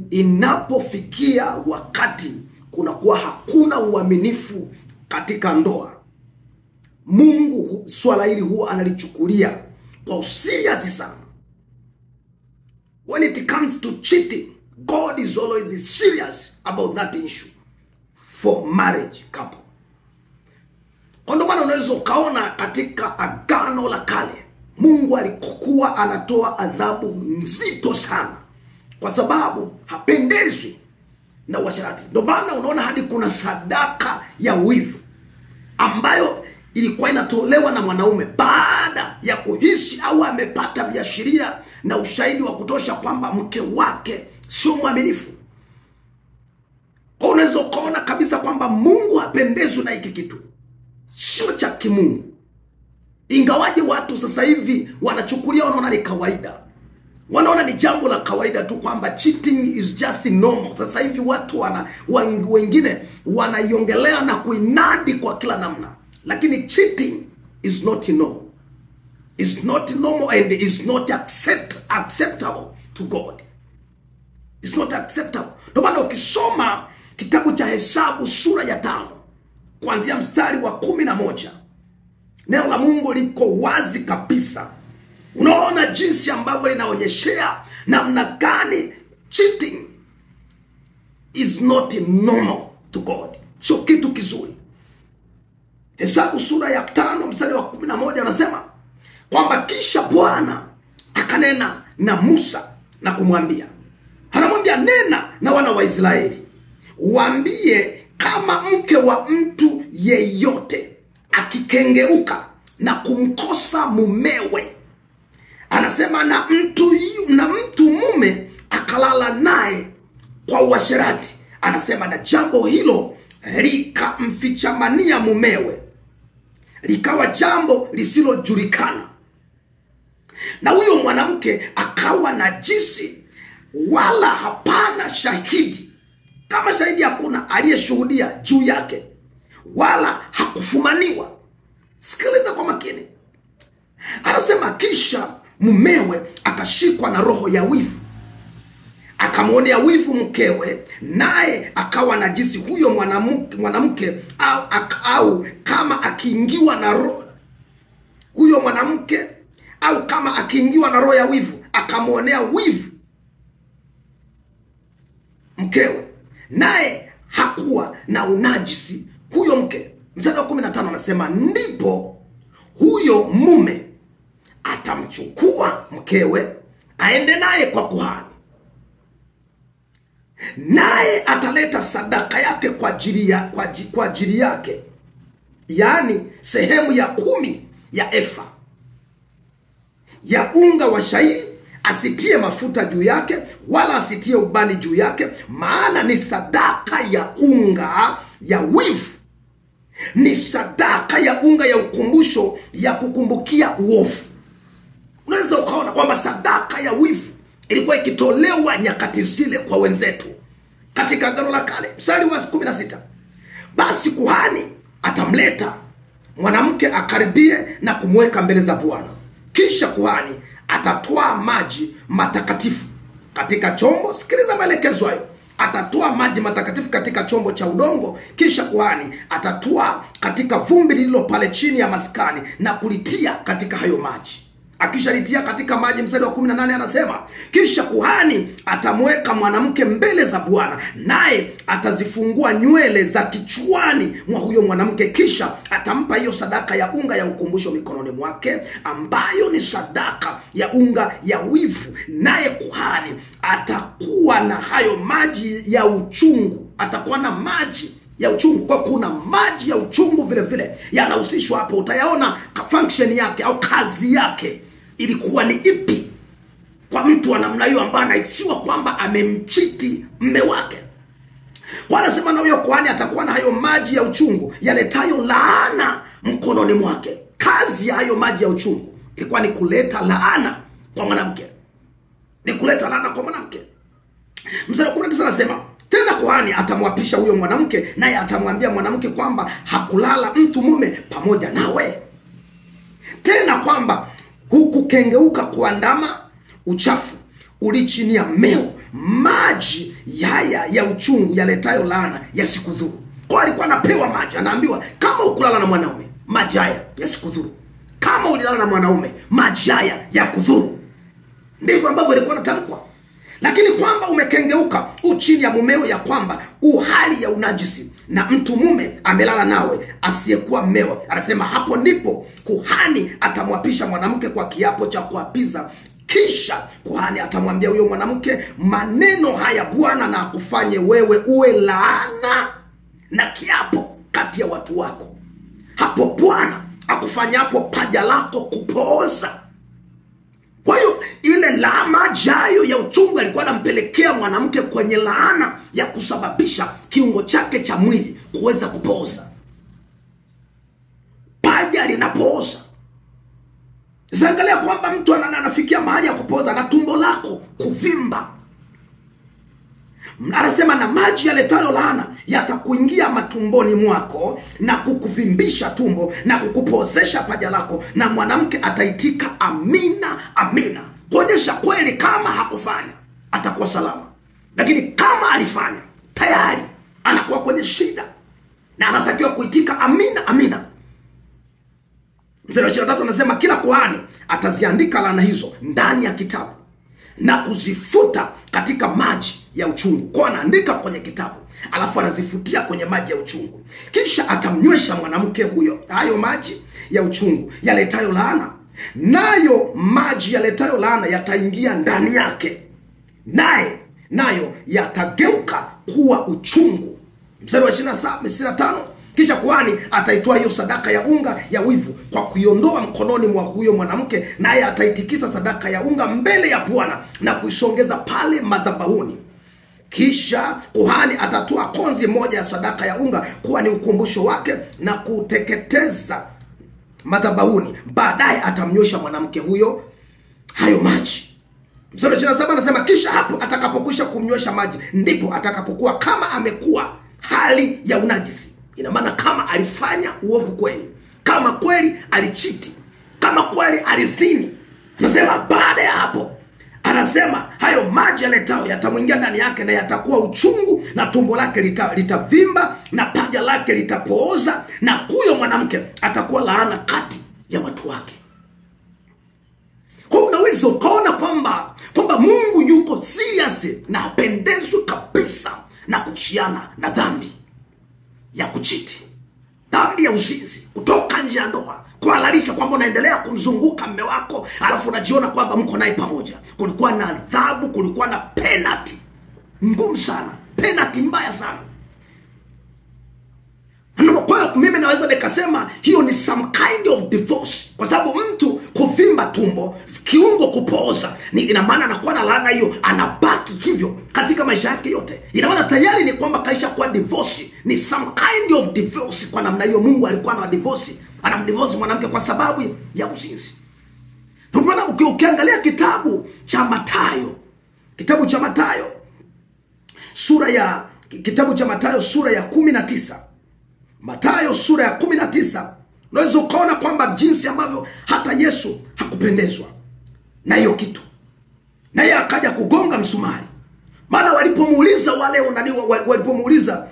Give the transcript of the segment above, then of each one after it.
Inapofikia wakati kunakuwa hakuna uaminifu katika ndoa, Mungu swala hili huwa analichukulia kwa userious sana. When it comes to cheating, God is always serious about that issue for marriage couple. Kwa ndio maana unaweza ukaona katika Agano la Kale Mungu alikuwa anatoa adhabu nzito sana, kwa sababu hapendezwi na uasherati. Ndio maana unaona hadi kuna sadaka ya wivu ambayo ilikuwa inatolewa na mwanaume baada ya kuhisi au amepata viashiria na ushahidi wa kutosha kwamba mke wake sio mwaminifu. Kwa unaweza ukaona kabisa kwamba Mungu hapendezwi na hiki kitu, sio cha kimungu. Ingawaje watu sasa hivi wanachukulia, wanaona ni kawaida, wanaona ni jambo la kawaida tu kwamba cheating is just normal. Sasa hivi watu wengine wanaiongelea na kuinadi kwa kila namna, lakini cheating is not normal. It's not normal and is not acceptable to God. It's not acceptable. Ndio maana ukisoma kitabu cha Hesabu sura ya 5 kuanzia mstari wa 11, neno la Mungu liko wazi kabisa. Unaona jinsi ambavyo linaonyeshea namna gani cheating is not normal to God. Sio kitu kizuri. Hesabu sura ya 5 mstari wa 11 anasema kwamba kisha Bwana akanena na Musa na kumwambia, anamwambia, nena na wana wa Israeli, waambie kama mke wa mtu yeyote akikengeuka na kumkosa mumewe, anasema na mtu mume akalala naye kwa uasherati, anasema na jambo hilo likamfichamania mumewe, likawa jambo lisilojulikana, na huyo mwanamke akawa najisi, wala hapana shahidi. Kama shahidi hakuna aliyeshuhudia juu yake, wala hakufumaniwa. Sikiliza kwa makini. Anasema kisha mumewe akashikwa na roho ya wivu, akamwonea wivu mkewe, naye akawa najisi huyo mwanamke, au kama akiingiwa na roho huyo mwanamke, au kama akiingiwa na roho ya wivu akamwonea wivu mkewe, naye hakuwa na unajisi huyo mke. Mstari wa 15 anasema ndipo huyo mume atamchukua mkewe aende naye kwa kuhani, naye ataleta sadaka yake kwa ajili yake, yaani sehemu ya 10 ya efa ya unga wa shairi, asitie mafuta juu yake wala asitie ubani juu yake, maana ni sadaka ya unga ya wivu, ni sadaka ya unga ya ukumbusho ya kukumbukia uovu. Unaweza ukaona kwamba sadaka ya wivu ilikuwa ikitolewa nyakati zile kwa wenzetu katika Agano la Kale. Mstari wa 16, basi kuhani atamleta mwanamke akaribie na kumweka mbele za Bwana, kisha kuhani atatoa maji matakatifu katika chombo. Sikiliza maelekezo hayo. Atatoa maji matakatifu katika chombo cha udongo, kisha kuhani atatoa katika vumbi lililo pale chini ya maskani na kulitia katika hayo maji. Akishalitia katika maji, mstari wa 18 anasema kisha kuhani atamweka mwanamke mbele za Bwana, naye atazifungua nywele za kichwani mwa huyo mwanamke, kisha atampa hiyo sadaka ya unga ya ukumbusho mikononi mwake, ambayo ni sadaka ya unga ya wivu, naye kuhani atakuwa na hayo maji ya uchungu. Atakuwa na maji ya uchungu. Kwa kuna maji ya uchungu vile vile yanahusishwa hapo. Utayaona function yake au kazi yake ilikuwa ni ipi kwa mtu wa namna hiyo ambaye anaisiwa kwamba amemchiti mme wake. Kwa anasema na huyo kuhani atakuwa na hayo maji ya uchungu yaletayo laana mkononi mwake. Kazi ya hayo maji ya uchungu ilikuwa ni kuleta laana kwa mwanamke. Ni kuleta laana kwa mwanamke. Mstari wa 19 anasema tena kuhani atamwapisha huyo mwanamke, naye atamwambia mwanamke kwamba hakulala mtu mume pamoja nawe, tena kwamba hukukengeuka kuandama uchafu uli chini ya mmeo, maji haya ya uchungu yaletayo laana yasikudhuru. Kwa alikuwa anapewa maji, anaambiwa kama ukulala na mwanaume maji haya yasikudhuru, kama ulilala na mwanaume maji haya yakudhuru. Ndivyo ambavyo ilikuwa inatamkwa. Lakini kwamba umekengeuka u chini ya mumeo, ya kwamba u hali ya unajisi na mtu mume amelala nawe asiyekuwa mmewa, anasema hapo ndipo kuhani atamwapisha mwanamke kwa kiapo cha kuapiza. Kisha kuhani atamwambia huyo mwanamke maneno haya, Bwana na akufanye wewe uwe laana na kiapo kati ya watu wako, hapo Bwana akufanyapo paja lako kupooza. Kwa hiyo ile maji hayo ya uchungu alikuwa anampelekea mwanamke kwenye laana ya kusababisha kiungo chake cha mwili kuweza kupooza. Paja linapooza. Zangalia kwamba mtu anafikia mahali ya kupooza na tumbo lako kuvimba. Anasema na maji yaletayo laana yatakuingia matumboni mwako na kukuvimbisha tumbo na kukupozesha paja lako, na mwanamke ataitika amina, amina. Kuonyesha kweli kama hakufanya atakuwa salama, lakini kama alifanya tayari anakuwa kwenye shida na anatakiwa kuitika amina, amina. Mstari wa 23 anasema kila kuhani ataziandika laana hizo ndani ya kitabu na kuzifuta katika maji ya uchungu. Kwa anaandika kwenye kitabu alafu anazifutia kwenye maji ya uchungu. Kisha atamnywesha mwanamke huyo hayo maji ya uchungu yaletayo laana, nayo maji yaletayo laana yataingia ndani yake, nayo yatageuka kuwa uchungu. Mstari wa 25, kisha kuhani ataitoa hiyo sadaka ya unga ya wivu kwa kuiondoa mkononi mwa huyo mwanamke, naye ataitikisa sadaka ya unga mbele ya Bwana na kuisongeza pale madhabahuni. Kisha kuhani atatoa konzi moja ya sadaka ya unga kuwa ni ukumbusho wake na kuteketeza madhabahuni. Baadaye atamnywesha mwanamke huyo hayo maji. Mstari wa 27 anasema kisha hapo atakapokwisha kumnywesha maji ndipo atakapokuwa kama amekuwa hali ya unajisi. Ina maana kama alifanya uovu kweli, kama kweli alichiti, kama kweli alizini, anasema baada ya hapo, anasema hayo maji yaletao yatamwingia ndani yake na yatakuwa uchungu, na tumbo lake litavimba na paja lake litapooza, na huyo mwanamke atakuwa laana kati ya watu wake. Kwa unaweza ukaona kwamba Mungu yuko serious na hapendezwi kabisa na kuhusiana na dhambi ya kuchiti, dhambi ya uzinzi, kutoka nje ya ndoa, kuhalalisha kwamba unaendelea kumzunguka mme wako alafu unajiona kwamba mko naye pamoja. Kulikuwa na adhabu, kulikuwa na penalty ngumu sana, penalty mbaya sana. Kwa hiyo mimi naweza nikasema hiyo ni some kind of divorce, kwa sababu mtu kuvimba tumbo, kiungo kupooza, ni ina maana anakuwa na laana hiyo, anabaki hivyo katika maisha yake yote. Ina maana tayari ni kwamba kaisha kuwa divorce, ni some kind of divorce. Kwa namna hiyo Mungu alikuwa ana divorce, anamdivorce mwanamke kwa sababu ya uzinzi. Ndio maana ukiangalia kitabu cha Mathayo, kitabu cha Mathayo sura ya kitabu cha Mathayo sura ya 19, Mathayo sura ya 19, unaweza ukaona kwamba jinsi ambavyo hata Yesu hakupendezwa na hiyo kitu, na yeye akaja kugonga msumari. Maana walipomuuliza wale walipomuuliza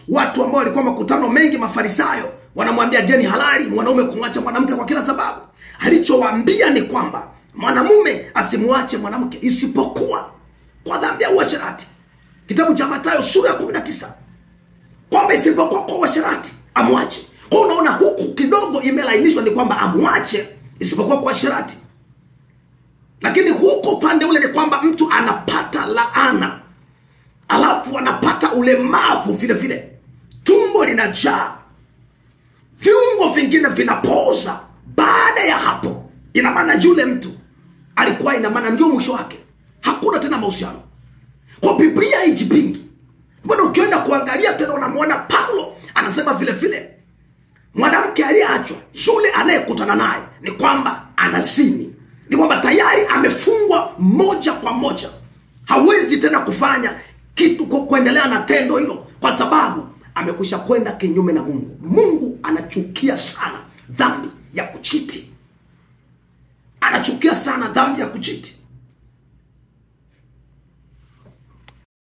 watu ambao walikuwa makutano mengi, Mafarisayo, wanamwambia je, ni halali mwanaume kumwacha mwanamke kwa kila sababu? Alichowaambia ni kwamba mwanamume asimuache mwanamke isipokuwa kwa dhambi ya uasherati. Kitabu cha Mathayo sura ya 19, kwamba isipokuwa kwa uasherati amwache. Kwa unaona huku kidogo imelainishwa ni kwamba amwache isipokuwa kwa uasherati, lakini huko pande ule ni kwamba mtu anapata laana alafu anapata ulemavu vile vile, tumbo linajaa, viungo vingine vinapooza. Baada ya hapo, ina maana yule mtu alikuwa, ina maana ndio mwisho wake, hakuna tena mahusiano. Kwa Biblia haijipingi. Mbona ukienda kuangalia tena unamuona Paulo anasema vile vile mwanamke aliyeachwa, yule anayekutana naye ni kwamba anazini, ni kwamba tayari amefungwa moja kwa moja, hawezi tena kufanya kitu kwa kuendelea na tendo hilo, kwa sababu amekwisha kwenda kinyume na Mungu. Mungu anachukia sana dhambi ya kuchiti. Anachukia sana dhambi ya kuchiti.